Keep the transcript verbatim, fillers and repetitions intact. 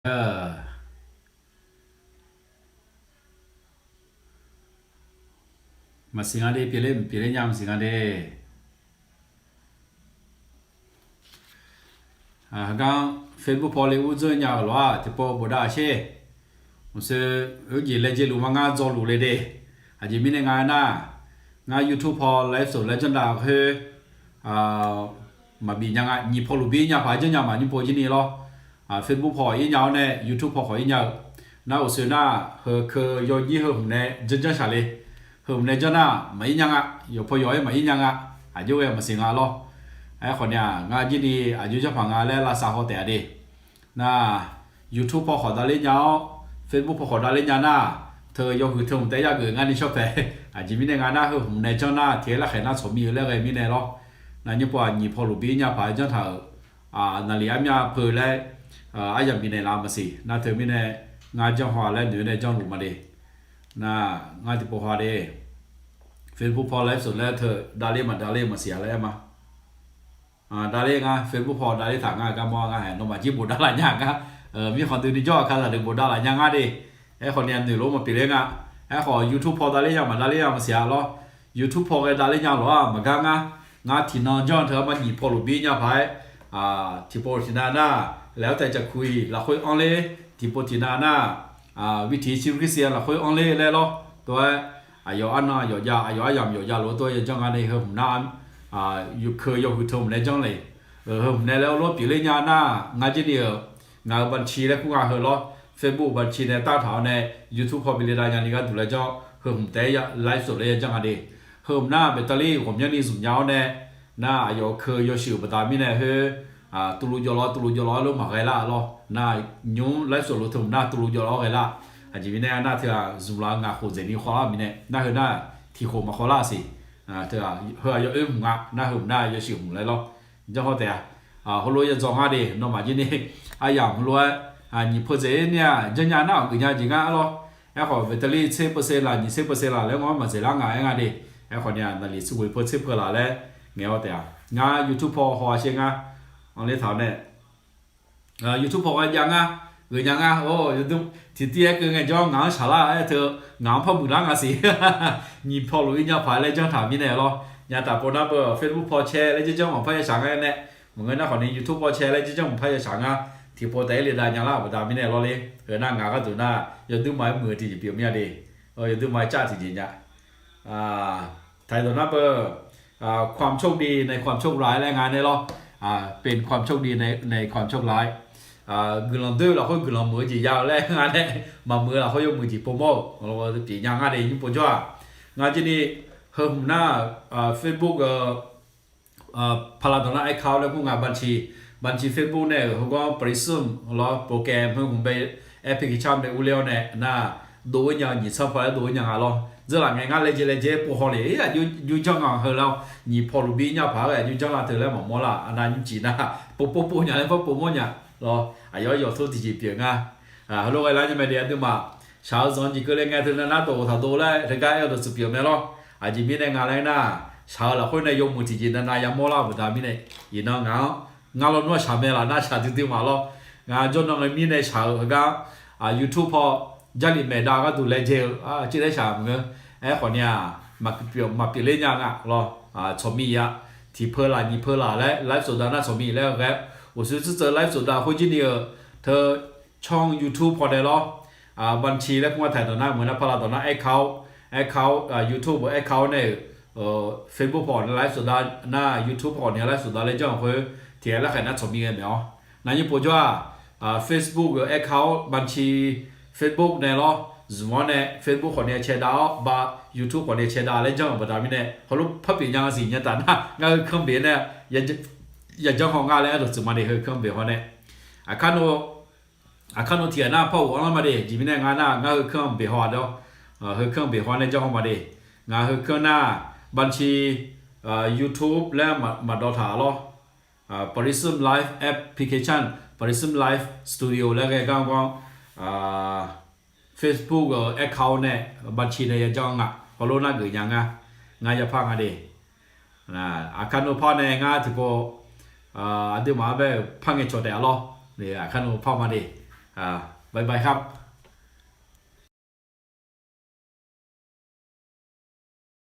Maqsiq nga de, pyeufler mqpyeufler nya maqsiq nga de. Heugar Facebook paw le ur dzeur nya-euq lof-aq tiqpov bofdav sher. Mqseur, heujeq laejae luf ma ngar dzawluf le de. Aqjeq mirnae nga aernar, ngar YouTube paw laer sof laer janrdav khoer maqbif nya nga. Nyiq paw luf bir nya paq-aer janrnya maqnymr pov jir ni lawr. Facebook paw ir nya-awr nae YouTube paw khawf ir nya-eu. Nar uqshoe nar, heu keuv yawnyir heu hmq nae janrjanr shaq le. Heu hmq nae janr nar maqir nya nga. Yawqpaw yawq-aer maqir nya nga. Aqjox ghae maqsiq nga lawr. Aerkhawf ni-aq, ngar jir ni aqjox janrpaq nga laer lavsav haw taef-a de. Nar, YouTube paw khawf davler nya-awr, Facebook paw khawf davler nya nar, teu yawhuiq teu hmq taef-aer yageuf ngar ni shawr pae. Aqjeq mirnae nga nar, heu hmq nae janr nar tiq ghae larkhaeq nar tsawq mir-eu laer ghae mirnae lawr. Nar nymr pov-aq nyiq paw luf bir nya paq-aer janr taq-euq, naqliq armyav peu laer aryamq bifnaeq laf maqsiq. Nar teu mirnae ngar janr haw-a laer noeq-aer nae janrluf ma de. Nar, ngar tiqpov haw de. Facebook paw laer sof laer teu davler maqdavler maqsiq-a laer aer ma. Davler ngar Facebook paw davler taq ngar gar mawr ngar hae nawmaf jir bofdav laf nya ngar. Mirkhanq dui ni jawr-aq kazaq deuq bofdav laf nya ngar de. Aerkhawf ni-aq noeqlof maqpyeuf ler nga. Aerkhawf YouTube paw davler nya maqdavler nya maqsiq-a lawr. YouTube paw ghae davler nya lof-aq maqgar ngar. Ngar tiqnan janr teu-a ma nyiq paw luf bir nya paq-aer tiqpov tiqnan nar, laeq-awr taef caqkuq-iq lafkhoer anr ler, tiqpov tiqnan nar, vitiq sirgirsiq-a lafkhoer anr ler laer lawr. Tov-aer, aqyawf arnan yawqjav, aqyawf aryamq yawqjav lof-aer tov-aer yajanr nga ni heu hmq nar, yawkeuv yawhuiq teu hmq nae janr le. Heu hmq nae laer lof pyeufler nya nar, ngar jir ni-euq, ngaq-euq banqci laer kur nga heu lawr. Facebook banqci nae tanr taq-awr nae YouTube paw bi le dav nya ni gharduq laer janr, heu hmq taef-aer laer sof laer yajanr nga de. Heu hmq nar battery ghawqmyanr ni zmq nya-awr nae, nar aqyawf keuv yawshuif-euq baqda mirnae khoer, tuvluv jawvlawr tuvluv jawvlawr-aer lof maqghae lar lawr. Nar nymr laer sof lof teu hmq nar tuvluv jawvlawr-awr ghae lar. Aqjeq mirnae nar teu-aq zmqlaf-eu ngaq khof dzaeq ni khawvlar-euq mirnae nar heu nar tiq khof maqkhawvlar-a siq. Teu-aq heu-aq yawoer hmq nga nar heu hmq nar yawshuif hmq laer lawr. Janr haw taef-a. Heulof yadzawq nga de nawmaf jir ni, aryamq heulof-aer, nyiq peu dzaeq-ir ni-aq janrnya nar-awq geufnya jeq ngar lawr. Aerkhawf battery tser เปอร์เซ็นต์ laf nyiq tser เปอร์เซ็นต์ laf laer ngawr maqdzaeq lar nga aer nga de. Aerkhawf ni-aq naqliq tser ghoeq peu tser peu laf laer ngaeq-awr taef-a. Ngar YouTube paw haw-a sher ngar, anr ler taq-awr nae YouTube paw ghae jav ngar, geufnya ngar. Or, yawdui tiqtiv-aer keuv ngaejawr ngaq-anr shaqlar-aer teu, ngaq-anr par muiqlar nga siq. Nyiq paw luf-ir nya paq-aer laer janr taq mirnae lawr. Nya taf pov nar beu Facebook paw cae laer janrjanr maqpar yashaq nga nae, maqngeur nar khawf ni YouTube paw cae laer janrjanr maqpar yashaq ngar. Tiqpov taef-aer le dav nya lar-euq baqda mirnae lawr ler. Heu nar ngaq gharduq nar yawdui ma-aer muiq-eu tiqjeq pyeuf mir-a de. Yawdui ma-aer cav tiqjeq nya. Taq-iq dawq nar beu, ความโชคดีในความโชคร้าย laer nga nae lawr. เป็นความโชคดีในความโชคร้าย guiqlanq doer-eu lafkhoer guiqlanq muiq-eu jeq ya-eu laer nga nae, maqmuiq-eu lafkhoer yawmuiq jeq povmawr-euq pyeuf nya ngar de nymr pov jawr-aq. Ngar jir ni heu hmq nar Facebook-eu paqlaq dawq nar account laer kur nga banqci, banqci Facebook nae-euq heugar เปรียบเสมือน lawr โปรแกรม heu hmq bae application bae urler-awr nae nar, dov-ir nya-eu nyiq tsanr paw laer dov-ir nya nga lawr. Dzeurlaf ngae ngar laejae laejae pov haw le-ir aqjox janr nga heu lar-awr, nyiq paw luf bir nya paq-aer aqjox janr la teu laer maqmawr lar. Aqnav nymrcif nar, pov pov pov nya laer par povmawr nya lawr. Aqyawf yawqtov tiqjeq pyeuf nga. Heulof ghae lar nya mae de aqduimaf, shaq-eu zanq-eu jeq keuvle ngae teu nar nar dov-euq taq dov laer teugar aer-eu dawqtsuif pyeuf mae lawr. Aqjeq mirnae nga laer nar, shaq-eu lafkhoer nae yawmuiq tiqjeq navnav yamawr lar-eu baqda mirnae, iqnan ngaq-anr ngar lawnmr-aq shaq mae laf nar shaq duidui ma lawr. Ngaq jawrnan ngae mirnae shaq-eu heugar, YouTube paw Jarlif maeqdav gharduq laejae-eu arcir laer shaq maqngeur. Aerkhawf ni-aq, maqpyeuf ler nya nga lawr. Tsawq miqya tiqpeu laf nyiq peu laf laer live สด dav nar tsawq miq laer ghae, uqshoe tsuir tseuv live สด dav khoer jir ni-eu teu ช่อง YouTube paw nae lawr. Banqci laer kur nga taq-iq dawq nar meuq nar paqlaq dawq nar account, account YouTube account nae-euq Facebook paw ni live สด dav nar YouTube paw ni live สด dav laer janr-euq khoer tiq ghae larkhaeq nar tsawq miq ghae maeq-awr. Nar nymr pov jawr-aq, Facebook-euq account banqci Facebook nae lawr, zmq-awr nae Facebook khawf ni cae dav-awr ba, YouTube khawf ni cae dav laer janr-euq baqda mirnae heulof par pyeuf nya nga siq nya taf nar ngar heu kanr beq nae yajanr haw nga laer aer dawqtsuif ma de heu kanr beq haw nae. Aqkar nov Aqkar nov tiq ghaq nar par ghof-anr lar ma de. Aqjeq mirnae nga nar ngar heu kanr beq haw-a dawr, heu kanr beq haw nae janr haw ma de. Ngaq heu kanr nar banqci YouTube laer maqdawv taq lawr. Paqliqsmr Live application, Paqliqsmr Live Studio laer ghae gar-anr gawr, Facebook-euq account nae banqci nae yajanr nga. Hawlof nar geuf nya nga. Ngar yapar nga de. Aqkar nov par nae ngar tiqpov aqduimaf-anr bae-euq par ngae cawq taef-a lawr. Aqkar nov par ma de. Bye bye ครับ.